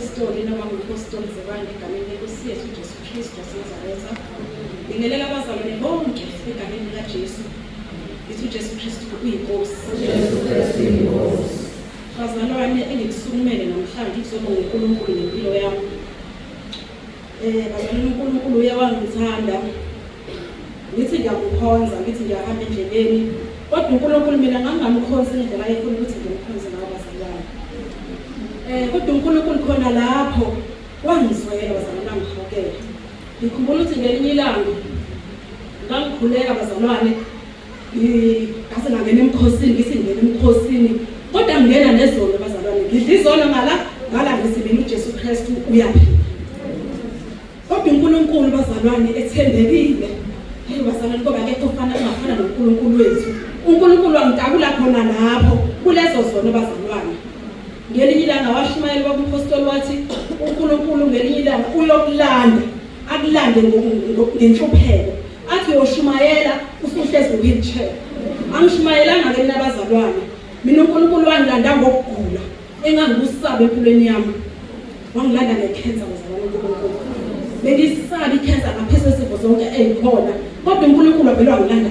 Ngumphostoli noma ngumphostoli Zebani egameni lenkosi yethu uJesu Kristu waseNazaretha. Bingelela abazalwane bonke egameni likaJesu. Ngithi uJesu Kristu uyinkosi. Ujesu Kristu inkosi. Bazalwane engikusukumele namhlanje ukuzoba nguNkulunkulu ngempilo yami. Bazalwane uNkulunkulu uye wangithanda. Ngithi ngiyakukhonza, ngithi ngiyahamba endleleni. Kodwa uNkulunkulu mina ngangingamkhonzi ngendlela ayefuna ukuthi ngimkhonze ngayo bazalwane. Kodwa uNkulunkulu khona lapho wangizwela bazalwane wangihawukela. Ngikhumbula ukuthi ngelinye ilanga ngangikhuleka bazalwane ngase ngangena emkhosini ngithi ngingena emkhosini kodwa ngingena nezono bazalwane ngidla izono ngala ngala ngithi mina uJesu Kristu uyaphila. Kodwa uNkulunkulu bazalwane ethembekile. Hey bazalwane ngoba akekho ofana ongafana noNkulunkulu wethu. uNkulunkulu wangitakula khona lapho kulezo zono bazalwane. Ngelinye ilanga washumayela kwakumphostoli wathi uNkulunkulu ngelinye ilanga uyokulanda akulande ngenhlupheko athi uyoshumayela usuhlezi nge-wheelchair. Angishumayelanga ke mina bazalwane. Mina uNkulunkulu wangilanda ngokugula engangikusaba empilweni yami. Wangilanda ngekhensa bazalwane uNkulunkulu. Bengisaba ikhensa ngaphezu kwezifo zonke ezikhona, kodwa uNkulunkulu wavele wangilanda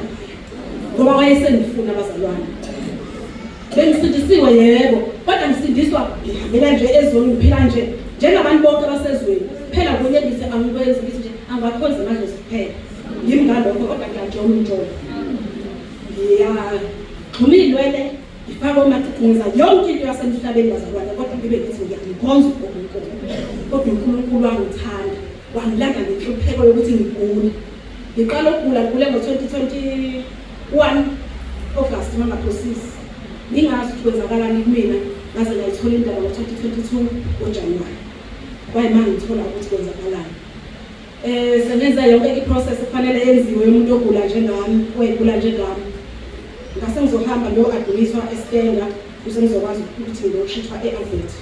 ngoba wayesengifuna bazalwane. Bengisindisiwe yebo, kodwa ngisindiswa ngihambela nje ezweni ngiphila nje njengabantu bonke abasezweni. Phela kunye ngithi angikwenzi ngithi nje angiwakhonzi amadlozi kuphela. Ngimi ngalokho kodwa ngiyajola umjolo. Ngiyaxhuma iy'nwele ngifake omacici ngenza yonke into yasemhlabeni bazalwane kodwa ngibe ngithi ngiyamkhonza uNkulunkulu. Kodwa uNkulunkulu wangithanda, wangilanda ngenhlupheko yokuthi ngigule. Ngiqala ukugula ngigule ngo-2021 August uma ngaphosisi. Ngingazi ukuthi kwenzakalani kumina ngaze ngayithola indaba ngo-2022 ngoJanuwari. Kwayima ngithola ukuthi kwenzakalani. Sengenza yonke i-process ekufanele yenziwe umuntu ogula njengami, oyegula njengami. Ngase ngizohamba ngiyo-admithwa eStanger ukuze ngizokwazi ukuthi ngiyotrithwa e-Albert.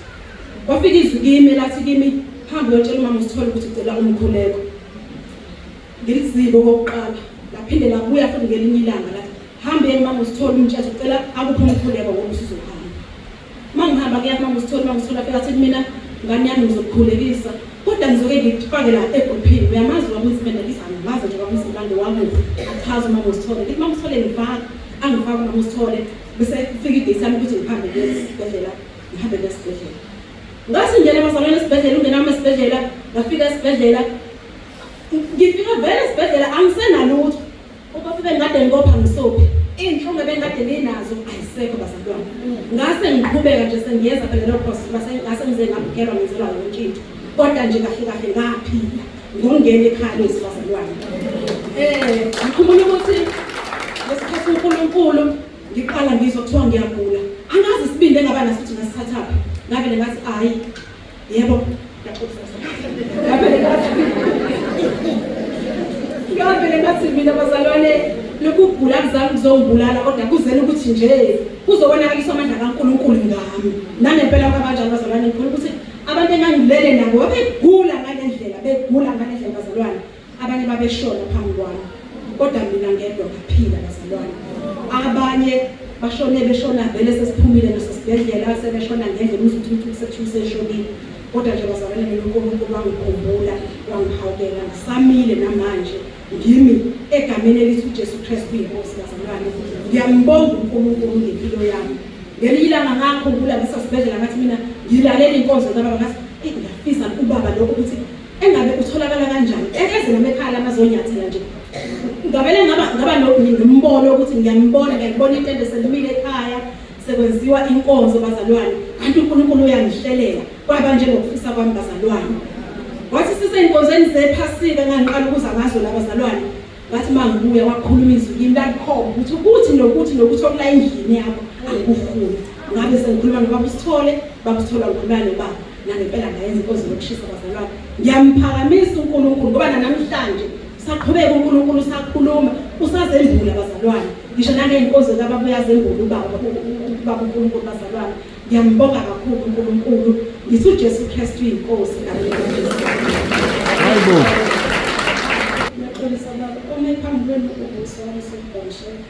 Kwafika izwi kimi lathi kimi hamba uyotshela umama uSithole ukuthi ucela umkhuleko. Ngilizike okokuqala, laphinde labuya futhi ngelinye ilanga lathi hambe mama uSithole umtshele ucela akuphe umkhuleko ngoba usuzohamba. Uma ngihamba kuya kumama uSithole, umama uSithole afika athi kumina ngane yami ngizokukhulekisa kodwa ngizoke ngikufake la egruphini. Uyamazi ubaba uNzimande? Ngithi angimazi nje ubaba uNzimande wakuphi. Achaze umama uSithole. Ngithi mama uSithole ngifaka, angifake umama uSithole bese kufika idate yami ukuthi ngihambe ngiye esibhedlela, ngihambe ngiye esibhedlela. Ngathi ngena bazalwane esibhedlela, ungena wami esibhedlela, ngafika esibhedlela. Ngifika vele esibhedlela angisenalutho. Ubaba bengikade ngibopha ngisophi. Iy'nhlungu ebengikade nginazo ayisekho bazalwane. Ngase ngiqhubeka nje sengiyeza phela leyo process ngase ngize ngabukelwa ngenzelwa yonke into. Kodwa nje kahle kahle ngaphila ngokungena ekhaya lezi bazalwane. Ngikhumbula ukuthi ngesikhathi uNkulunkulu ngiqala ngizwa kuthiwa ngiyagula. Angazi isibindi engaba naso ukuthi ngasithathaphi. Ngavele ngathi ayi yebo ngavele ngathi mina bazalwane lokugula akuzange kuzongibulala kodwa kuzele ukuthi nje kuzobonakaliswa amandla kaNkulunkulu ngami. Nangempela kwabanjalo bazalwane ngikholwa ukuthi abantu engangilele nabo babegula ngale ndlela, begula ngale ndlela bazalwane. Abanye babeshona phambi kwami kodwa mina ngedwa ngaphila bazalwane. Abanye bashone beshona vele sesiphumile nasesibhedlela sebeshona ngendlela uzwe ukuthi umuntu sekuthiwa useshonile. Kodwa nje bazalwane mina uNkulunkulu wangikhumbula wangihawukela ngisamile namanje ngimi egameni elithi uJesu Kristu uyinkosi bazalwane. Ngiyambonga uNkulunkulu ngempilo yami. Ngelinye ilanga ngakhumbula ngisesibhedlela ngathi mina ngilalela inkonzo kababa ngathi eyi ngiyafisa ubaba lokho ukuthi engabe utholakala kanjani ekeze nami ekhaya lami azonyathela nje ngavele ngaba ngaba nombono ukuthi ngiyambona ngiyakubona itende selimile ekhaya sekwenziwa inkonzo bazalwane kanti uNkulunkulu uyangihlelela kwaba njengokufisa kwami bazalwane wathi siseyinkonzweni zephasika ngangiqala ukuza ngazo la bazalwane ngathi uma ngibuya wakhuluma izwi kimi lalikhomba ukuthi ukuthi nokuthi nokuthi okula endlini yakho angikufuni ngabe sengikhuluma nobaba uSithole baba uSithole ngikhuluma nobaba nangempela ngayenza inkonzo yokushisa bazalwane ngiyamphakamisa uNkulunkulu ngoba nanamhlanje usaqhubeka uNkulunkulu usakhuluma usazembula bazalwane ngisho nangey'nkonzo kababa uyazembula ubaba ubaba uNkulunkulu bazalwane ngiyambonga kakhulu uNkulunkulu ngithi uJesu Kristu uyinkosi Hayibo. Ngiyaxolisa baba, ome phambi kwenu ubuso wami sokubhongishela.